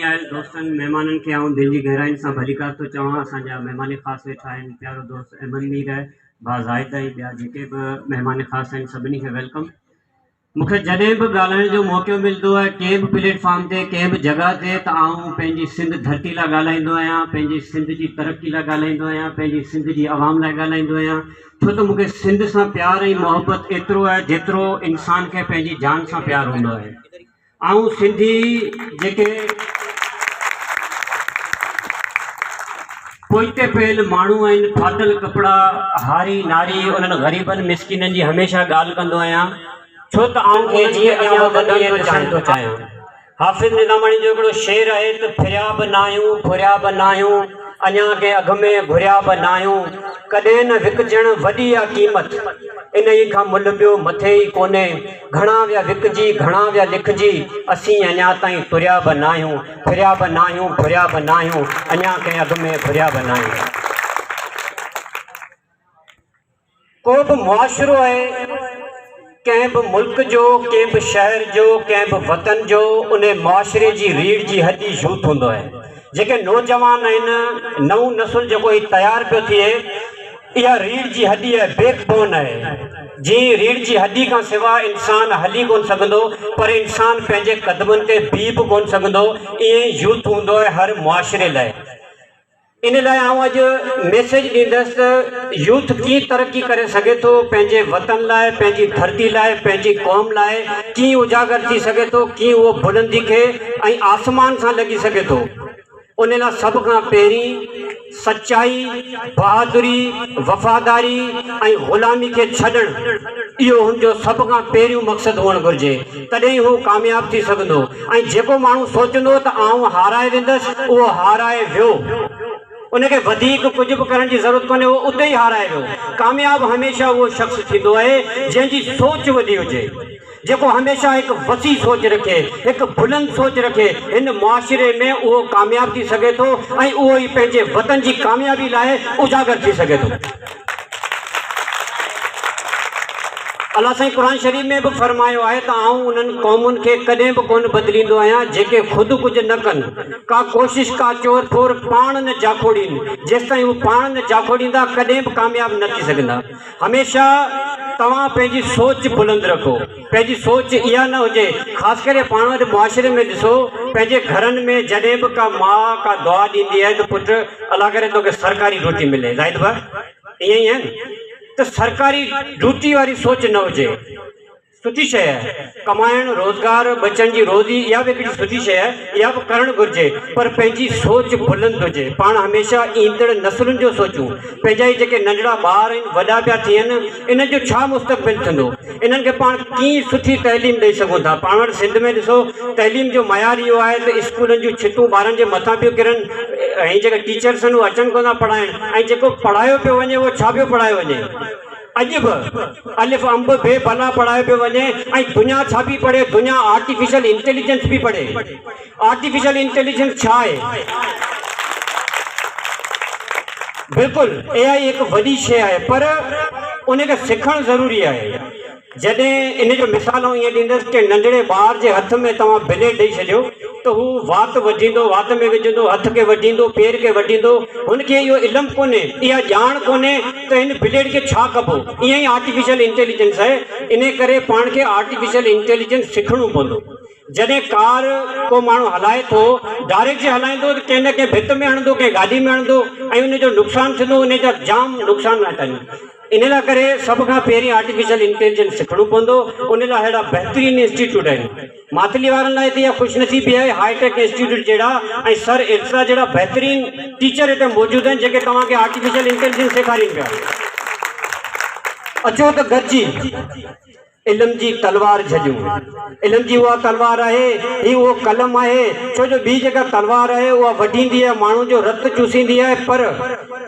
آيل دوستن مهمانن کي آئون دل جي گهراين سان ڀليڪار ٿو چوان. اسان جا مهمان خاص ويٺا آهن، پيارو دوست احمد مير آهي، ڀاء زاهد ۽ ٻيا جيڪي به مهمان خاص آهن سڀني کي welcome. مون کي جڏهن به ڳالهائڻ جو موقعو ملندو آهي ڪنهن به پليٽ فارم تي ڪنهن به جڳهه تي ته آئون پنهنجي سنڌ ڌرتي لاء ڳالهائيندو آهيان، پنهنجي سنڌ جي ترقي لاء ڳالهائيندو آهيان، پنهنجي سنڌ جي عوام لاء ڳالهائيندو آهيان، ڇو ته مون کي سنڌ سان پيار ۽ محبت ايترو آهي جيترو انسان کي پنهنجي جان سان پيار هوندو آهي. آئون سنڌي جيڪي پوئتي پيل ماڻهو آهن، ڦاٽل ڪپڙا، هاري ناري، انهن غريبن مسڪينن جي هميشه ڳالهه ڪندو آهيان، ڇو ته آئون انهن کي اڳيان وڌندي ڏسڻ ٿو چاهيان. حافظ نظاماڻي جو هڪڙو شعر آهي ته ڦريا به ناهيون ڦريا به ناهيون، اڃا ڪنهن اگهه ۾ گهريا به ناهيون، ڪڏهن نه وڪجڻ وڏي آ قيمت، انهيء کان ملهه ٻيو مٿي ئي ڪونهي. گهڻا ويا وڪجي، گهڻا ويا لکجي، اسين اڃا تائين تريا به ناهيون، ڦريا به ناهيون، ڦريا به ناهيون، اڃا ڪنهن اڳ ۾ گهريا به ناهيون. ڪو به معاشرو آهي، ڪنهن به ملڪ جو، ڪنهن به شهر جو، ڪنهن به وطن جو، انهي معاشري جي ريڙهه جي هڏي يوٿ هوندو آهي. جيڪي نوجوان آهن، نئون نسل جيڪو هي تيار پيو ٿئي، اها ريڙهه جي هڏي آهي، بيڪ بون آهي. جيئن ريڙهه جي هڏي کان سواء انسان هلي ڪونه سگهندو، پر انسان پنهنجي قدمن تي بيهي به ڪونه سگهندو، ائين ئي يوٿ هوندو آهي هر معاشري لاء. ان لاء آئون اڄ ميسيج ڏيندس ته يوٿ ڪيئن ترقي ڪري سگهي ٿو، پنهنجي وطن لاء، پنهنجي ڌرتي لاء، پنهنجي قوم لاء ڪيئن اجاگر ٿي سگهي ٿو، ڪيئن اهو بلندي کي ۽ آسمان سان لڳي سگهي ٿو. ان لاء سڀ کان پهرين سچائي، بهادري، وفاداري ۽ غلامي کي ڇڏڻ اهو هن جو سڀ کان پهريون مقصد هئڻ گهرجي، تڏهن ئي هو ڪامياب ٿي سگهندو ۽ جيڪو ماڻهو سوچندو ته آئون هارائي ويندس، اهو هارائي ويو. ان کي وڌيڪ ڪجهه به ڪرڻ جي ضرورت ڪونهي، اهو اتي ئي هارائي ويو. ڪامياب هميشه اهو شخص ٿيندو آهي، جنهن جي سوچ وڏي هجي. جيڪو هميشه هڪ وسيع سوچ رکي، هڪ بلند سوچ رکي، هن معاشري ۾ اهو ڪامياب ٿي سگهي ٿو ۽ اهو ئي پنهنجي وطن جي ڪاميابي لاء اجاگر ٿي سگهي ٿو. الله سائين قرآن شريف ۾ به فرمايو آهي ته آئون انهن قومن کي ڪڏهن به ڪونه بدليندو آهيان جيڪي خود ڪجهه نه ڪن، ڪا ڪوشش ڪا چور ڦور پاڻ نه جاکوڙين، جيستائين هو پاڻ نه جاکوڙيندا ڪڏهن به ڪامياب نه ٿي سگهندا. هميشه توهان پنهنجي سوچ بلند رکو، پنهنجي سوچ اها نه هجي، خاص ڪري پاڻ وٽ معاشري ۾ ڏسو پنهنجي گهرن ۾ جڏهن به ڪا ماء ڪا دعا ڏيندي آهي ته پٽ الله ڪري توکي سرڪاري ڊيوٽي ملي، زاهد ڀاء ائين ئي آهي نه ته سرڪاري ڊيوٽي واري سوچ نه هجي. سٺي شيء آهي. ڪمائڻ، روزگار، ٻچن جي روزي اها به هڪڙي سٺي شيء آهي، اها به ڪرڻ گهرجي پر پنهنجي سوچ بلند هجي. پاڻ هميشه ايندڙ نسلن جو سوچون. پنهنجا هي جيڪي ننڍڙا ٻار آهن، وڏا پيا ٿين، انهن جو ڇا مستقبل ٿيندو؟ انهن کي پاڻ ڪيئن سٺي تعليم ڏئي سگهون ٿا؟ پاڻ وٽ سنڌ ۾ ڏسو تعليم جو معيار اهو آهي ته اسڪولن جون ڇتون ٻارن جي مٿان پيون ڪرن ۽ جيڪي ٽيچرس آهن اهي اچن ڪونه ٿا پڙهائڻ ۽ جيڪو پڙهايو پيو وڃي اهو ڇا پيو پڙهايو وڃي؟ اڄ به الف انب بي بلا پڙهايو پيو وڃي ۽ دنيا ڇا پئي پڙهي؟ دنيا آرٽيفيشل انٽيليجنس پئي پڙهي. آرٽيفيشل انٽيليجنس ڇا آهي؟ بلڪل اي آء هڪ وڏي شيء آهي پر ان کي سکڻ ضروري آهي. جڏهن ان جو مثال آئون ائين ڏيندس ڪنهن ننڍڙي ٻار جي هٿ ۾ توهان بليڊ ڏئي ڇڏيو ته هو وات وڍيندو، وات ۾ وجهندو، هٿ کي وڍيندو، پير کي وڍيندو، هن کي اهو علم ڪونهي، اها ڄاڻ ڪونهي ته هن بليڊ کي ڇا ڪبو؟ ائين ئي آرٽيفيشل انٽيليجنس آهي، انهي ڪري پاڻ کي آرٽيفيشل انٽيليجنس سکڻو پوندو. جڏهن ڪار ڪو ماڻهو هلائي ٿو، ڊائريڪٽ جي هلائيندو ته ڪنهن نه ڪنهن ڀت ۾ هڻندو، ڪنهن گاڏي ۾ هڻندو ۽ ان جو نقصان ٿيندو، انهي جا جام نقصان آهن. ان لاء ڪري سڀ کان پهرين آرٽيفيشل انٽيليجنس سکڻو پوندو، ان لاء اهڙا بهترين انسٽيٽيوٽ آهن. ماٿلي وارن لاء ته اها خوش نصيبي آهي هاء ٽيڪ انسٽيٽيوٽ جهڙا ۽ سر ارتضيٰ جهڙا بهترين ٽيچر هتي موجود آهن جيڪي توهان کي آرٽيفيشل انٽيليجنس سيکارين پيا. اچو ته گڏجي علم جي تلوار جهليون. علم جي اها تلوار آهي، هي اهو قلم آهي، ڇو جو ٻي جيڪا تلوار آهي اها وڍيندي آهي ماڻهو جو رت چوسيندي آهي پر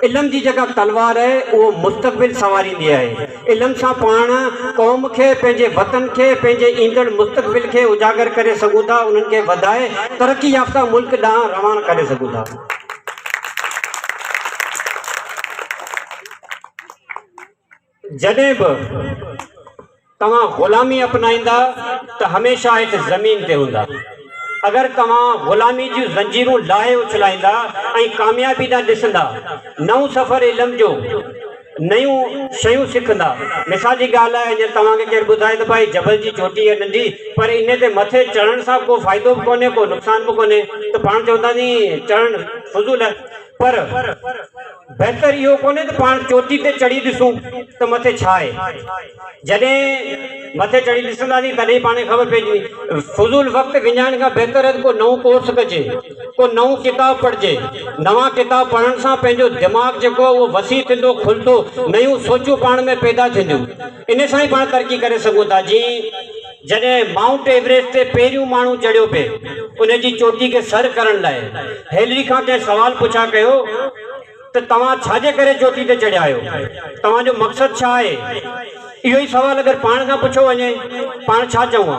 علم جي جيڪا تلوار آهي اهو مستقبل سنواريندي آهي. علم سان پاڻ قوم کي، پنهنجي وطن کي، پنهنجي ايندڙ مستقبل کي اجاگر ڪري سگهون ٿا، انهن کي وڌائي ترقي يافته ملڪ ڏانهن روان ڪري سگهون ٿا. جڏهن به توهان غلامي اپنائيندا ته هميشه هيٺ زمين تي هوندا. اگر توهان غلامي جون زنجيرون لاهي اڇلائيندا ۽ ڪاميابي ڏانهن ڏسندا، نئون سفر علم جو، نيون شيون سکندا. مثال جي ڳالهه آهي هينئر توهان کي ڪير ٻڌائي ته ڀائي جبل جي چوٽي آهي ننڍي پر انهي تي مٿي چڙهڻ سان ڪو فائدو به ڪونهي ڪو نقصان به ڪونهي ته پاڻ چونداسين چڙهڻ فضول آهي پر بهتر اهو ڪونهي ته پاڻ چوٽي تي چڙهي ڏسون ته مٿي ڇا آهي. جڏهن مٿي چڙهي ڏسنداسين تڏهن ئي پاڻ کي خبر پئجي ويندي. فضول وقت وڃائڻ کان بهتر آهي ته ڪو نئون ڪورس ڪجي، ڪو نئون ڪتاب پڙهجي. نوان ڪتاب پڙهڻ سان پنهنجو دماغ جيڪو آهي اهو وسيع ٿيندو، کلندو، نيون سوچون پاڻ ۾ پيدا ٿينديون. ان سان ئي پاڻ ترقي ڪري سگهون ٿا. جيئن جڏهن مائونٽ ايوريسٽ تي پهريون ماڻهو چڙهيو پئي، ان جي چوٽي کي سر ڪرڻ لاء هيلري کان ڪنهن سوال پڇا ڪيو ته توهان ڇا جي ڪري چوٽي تي چڙهيا آهيو؟ توهان جو مقصد ڇا آهي؟ اهو ئي سوال اگر پاڻ کان پڇيو وڃي، پاڻ ڇا چئون ها؟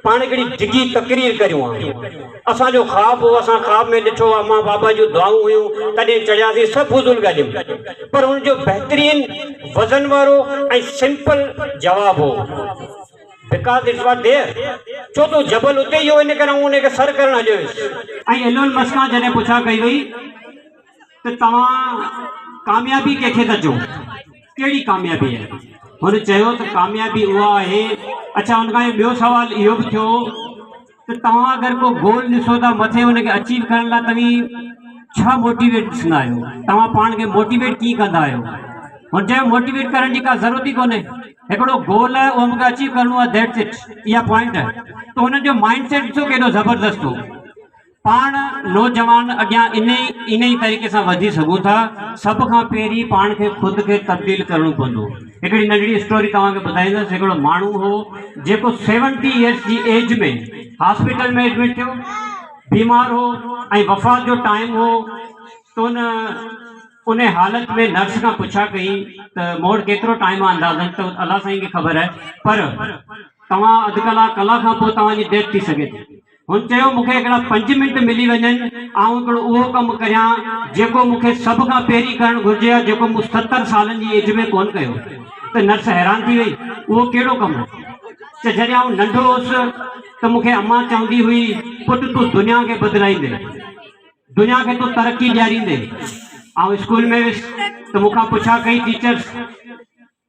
پاڻ هڪڙي ڊگهي تقرير ڪريون ها. اسان جو خواب هو، اسان خواب ۾ ڏٺو، امان بابا جون دعائون هيون، تڏهن چڙهياسين، سڀ فضول ڳالهيون. پر هن جو بهترين وزن وارو ۽ سمپل جواب هو. Because it's was there, ڇو ته جبل اتي ئي هو، ان ڪري آئون ان کي سر ڪرڻ هليو ويس. ۽ ايلون مسڪ کان جڏهن پڇا ڪئي وئي ته توهان ڪاميابي ڪنهن کي ٿا چئو؟ ڪهڙي ڪاميابي آهي؟ هن چيو ته ڪاميابي اها آهي. اڇا ان کان ٻيو سوال اهو به ٿيو ته توهان اگر ڪو گول ڏسو ٿا مٿي ان کي اچيو ڪرڻ لاء توهين ڇا موٽيويٽ ڏسندا آهيو؟ توهان پاڻ کي موٽيويٽ ڪيئن ڪندا آهيو؟ هن چيو موٽيويٽ ڪرڻ جي ڪا ضرورت ئي ڪونهي. هڪڙو گول آهي اهو مونکي اچيو ڪرڻو آهي that's it اها پوائنٽ آهي ته هن جو مائنڊ سيٽ ڏسو ڪيڏو زبردست هو. پاڻ نوجوان اڳيان انهي ئي طريقي سان وڌي سگهون ٿا. سڀ کان پهرين پاڻ کي خود کي تبديل ڪرڻو پوندو. هڪڙي ننڍڙي اسٽوري توهان کي ٻڌائيندس. هڪڙو ماڻهو هو جيڪو سيونٽي ايئرس جي ايج ۾ هاسپيٽل ۾ ايڊمٽ ٿيو. بيمار هو ۽ وفات جو ٽائيم هو ته ان انهي حالت ۾ نرس کان پڇا ڪئي ته مون وٽ ڪيترو ٽائيم آهي اندازن ته الله سائين کي خبر آهي پر توهان اڌ ڪلاڪ ڪلاڪ کان پوء توهان جي ڊيٿ ٿي سگهي ٿي. هن چيو، مون کي هڪڙا پنج منٽ ملي وڃن، آئون هڪڙو اهو ڪم ڪريان، جيڪو مون کي سڀ کان پهرين ڪرڻ گهرجي ها، جيڪو مون 70 سالن جي ايج ۾ ڪونه ڪيو. ته نرس حيران ٿي وئي، اهو ڪهڙو ڪم؟ چي، جڏهن آئون ننڍو هوس ته مون کي امان چوندي هئي، پٽ تون دنيا کي بدلائيندين، دنيا کي تون ترقي ڏياريندين. آئون اسڪول ۾ ويس ته مون کان پڇا ڪئي ٽيچرس،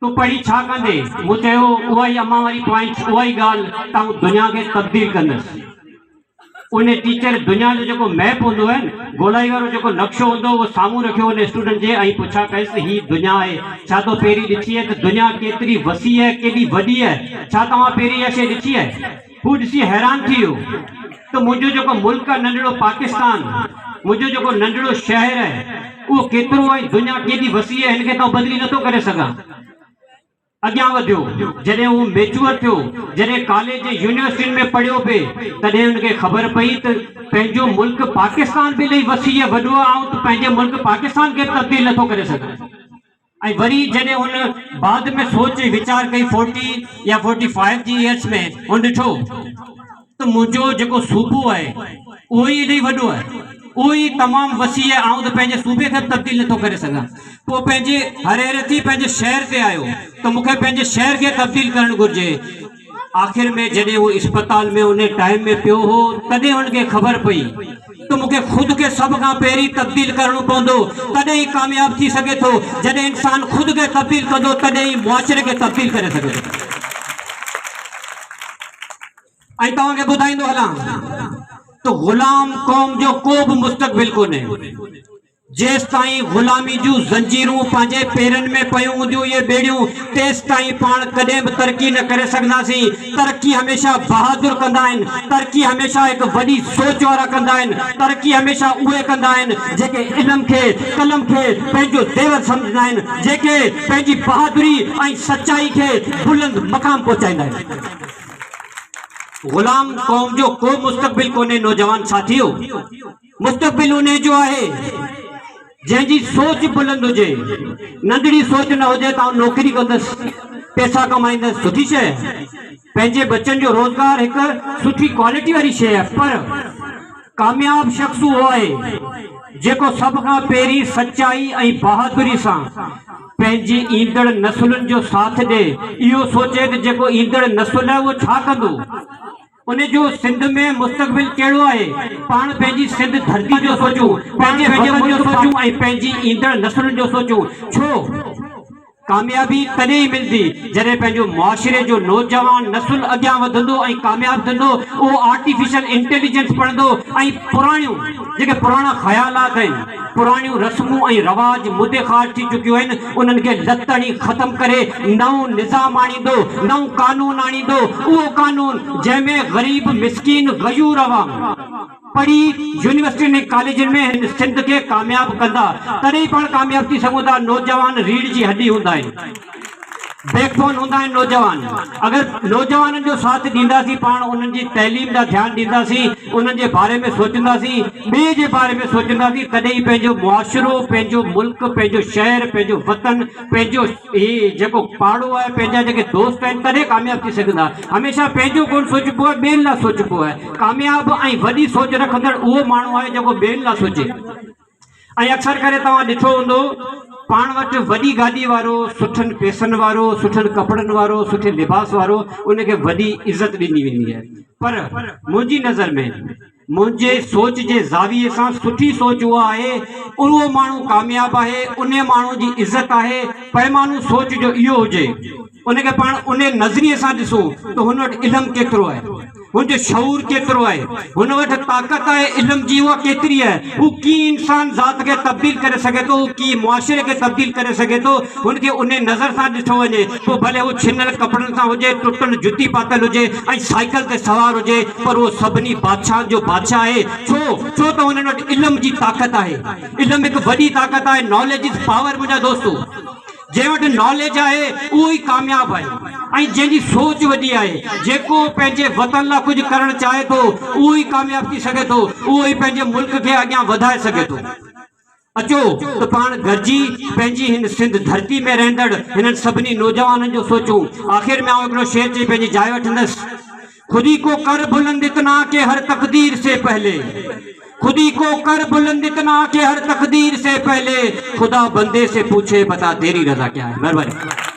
تون پڙهي ڇا ڪندين؟ مون چيو، اها ئي امان واري پوائنٽ، اها ئي ڳالهه ته آئون دنيا کي تبديل ڪندس. ان ٽيچر دنيا جو جيڪو ميپ هوندو آهي نه، گولائي وارو جيڪو نقشو هوندو اهو سامهون رکيو ان اسٽوڊنٽ جي ۽ پڇا ڪيس ته هي دنيا آهي، ڇا تو پهرين ڏٺي آهي ته دنيا ڪيتري وسيع آهي، ڪيڏي وڏي آهي، ڇا توهان پهرين اها شيء ڏٺي آهي؟ هو ڏسي حيران ٿي ويو ته منهنجو جيڪو ملڪ آهي ننڍڙو پاڪستان، منهنجو جيڪو ننڍڙو شهر آهي اهو ڪيترو ۽ دنيا ڪيڏي وسيع آهي هن کي ته آئون بدلي نٿو ڪري سگهان. اڳيان وڌيو، جڏهن هو ميچوئر ٿيو، جڏهن ڪاليج ۽ يونيورسٽين ۾ پڙهيو پئي تڏهن هن کي خبر پئي ته پنهنجو ملڪ پاڪستان به الائي وسيع ۽ وڏو آهي آئون ته پنهنجي ملڪ پاڪستان کي به تبديل نٿو ڪري سگهان. ۽ وري جڏهن هن بعد ۾ سوچ ۽ ويچار ڪئي فورٽي يا فورٽي فائيو جي ايئرس ۾ هن ڏٺو ته منهنجو جيڪو صوبو آهي اهو ئي الاهي وڏو آهي اهو ئي تمام وسيع آهي آئون ته پنهنجي صوبي کي به تبديل نٿو ڪري سگهان پوء پنهنجي هري هري ٿي پنهنجي شهر تي آيو ته مون کي پنهنجي شهر کي تبديل ڪرڻ گهرجي آخر ۾ جڏهن هو اسپتال ۾ ان ٽائيم ۾ پيو هو تڏهن هن کي خبر پئي ته مون کي خود کي سڀ کان پهرين تبديل ڪرڻو پوندو تڏهن ئي ڪامياب ٿي سگهي ٿو جڏهن انسان خود کي تبديل ڪندو تڏهن ئي معاشري کي تبديل ڪري سگهي ٿو ۽ توهان کي ٻڌائيندو هلان ته غلام قوم جو ڪو به مستقبل ڪونهي جيستائين غلامي جون زنجيرون پنهنجي پيرن ۾ پيون هونديون اهي ٻيڙيون تيستائين پاڻ ڪڏهن به ترقي نه ڪري سگهنداسين. ترقي هميشه بهادر ڪندا آهن، ترقي هميشه هڪ وڏي سوچ وارا ڪندا آهن، ترقي هميشه اهي ڪندا آهن جيڪي علم کي، قلم کي پنهنجو زيور سمجهندا آهن، جيڪي پنهنجي بهادري ۽ سچائي کي بلند مقام پهچائيندا آهن. غلام قوم جو ڪو مستقبل ڪونهي نوجوان ساٿيو! مستقبل انهي جو آهي جنهن جي سوچ بلند هجي، ننڍڙي سوچ نه هجي ته آئون نوڪري ڪندس، پئسا ڪمائيندس، سٺي شيء آهي، پنهنجي ٻچن جو روزگار هڪ سٺي ڪوالٽي واري شيء آهي پر ڪامياب شخص اهو آهي جيڪو سڀ کان پهرين سچائي ۽ بهادري سان پنهنجي ايندڙ نسلن جو ساٿ ڏي، اهو سوچي ته جيڪو ايندڙ نسل آهي اهو ڇا ڪندو؟ ان جو سنڌ ۾ مستقبل ڪهڙو آهي؟ پاڻ پنهنجي سنڌ ڌرتي جو سوچون، پنهنجي وطن جو سوچون ۽ پنهنجي ايندڙ نسلن جو سوچون. ڇو؟ ڪاميابي تڏهن ئي ملندي جڏهن پنهنجو معاشري جو نوجوان نسل اڳيان وڌندو ۽ ڪامياب ٿيندو، اهو آرٽيفيشل انٽيليجنس پڙهندو ۽ پراڻيون جيڪي پراڻا خيالات آهن، پراڻيون رسمون ۽ رواج مدي خارج ٿي چڪيون آهن، انهن کي لت هڻي ختم ڪري نئون نظام آڻيندو، نئون قانون آڻيندو، اهو قانون جنهن ۾ غريب، مسڪين، غيور عوام پڙهي يونيورسٽين ۽ ڪاليجن ۾ هن سنڌ کي ڪامياب ڪندا، تڏهن ئي پاڻ ڪامياب ٿي سگهون ٿا، نوجوان ريڙهه جي هڏي هوندا آهن. بيڪ بون هوندا آهن نوجوان اگر نوجوانن جو ساٿ ڏينداسين پاڻ انهن جي تعليم ڏانهن ڌيان ڏينداسين انهن جي باري ۾ سوچنداسين ٻئي جي باري ۾ سوچنداسين تڏهن ئي پنهنجو معاشرو پنهنجو ملڪ پنهنجو شهر پنهنجو وطن پنهنجو هي جيڪو پاڙو آهي پنهنجا جيڪي دوست آهن تڏهن ڪامياب ٿي سگهندا هميشه پنهنجو ڪونه سوچبو آهي ٻين لاء سوچبو آهي ڪامياب ۽ وڏي سوچ رکندڙ اهو ماڻهو آهي جيڪو ٻين لاء سوچي ۽ اڪثر ڪري توهان ڏٺو هوندو پاڻ وٽ وڏي گاڏي وارو، سٺن پئسن وارو، سٺن ڪپڙن وارو، سٺي لباس وارو ان کي وڏي عزت ڏني ويندي آهي پر منهنجي نظر ۾ منهنجي سوچ جي زاويي سان سٺي سوچ اها آهي اهو ماڻهو ڪامياب آهي ان ماڻهو جي عزت آهي پئمانو سوچ جو اهو هجي ان کي پاڻ ان نظريي سان ڏسون ته هن وٽ علم ڪيترو آهي، هن جو شعور ڪيترو آهي، هن وٽ طاقت آهي علم جي اها ڪيتري آهي، هو ڪيئن انسان ذات کي تبديل ڪري سگهي ٿو، هو ڪيئن معاشري کي تبديل ڪري سگهي ٿو، هن کي ان نظر سان ڏٺو وڃي، پوء ڀلي هو ڇنل ڪپڙن سان هجي، ٽٽل جتي پاتل هجي ۽ سائيڪل تي سوار هجي پر اهو سڀني بادشاهن جو بادشاهه آهي، ڇو؟ ڇو ته هنن وٽ علم جي طاقت آهي، علم هڪ وڏي طاقت آهي، ناليج از پاور منهنجا دوستو. جنهن وٽ ناليج آهي اهو ئي ڪامياب آهي ۽ جنهن جي سوچ وڏي آهي، جيڪو پنهنجي وطن لاء ڪجهه ڪرڻ چاهي ٿو اهو ئي ڪامياب ٿي سگهي ٿو، اهو ئي پنهنجي ملڪ کي اڳيان وڌائي سگهي ٿو. اچو ته پاڻ گڏجي پنهنجي هن سنڌ ڌرتي ۾ رهندڙ هنن سڀني نوجوانن جو سوچون. آخر ۾ آئون هڪڙو شعر چئي پنهنجي جاء وٺندس. خودي ڪو ڪر بلند اتنا ڪي هر تقدير سي پهلي خودي ڪو ڪر بلند اتنا ڪي هر تقدير سي پهلي خدا بندي سي پوڇي بتا تيري رضا ڪيا هي مهرباني.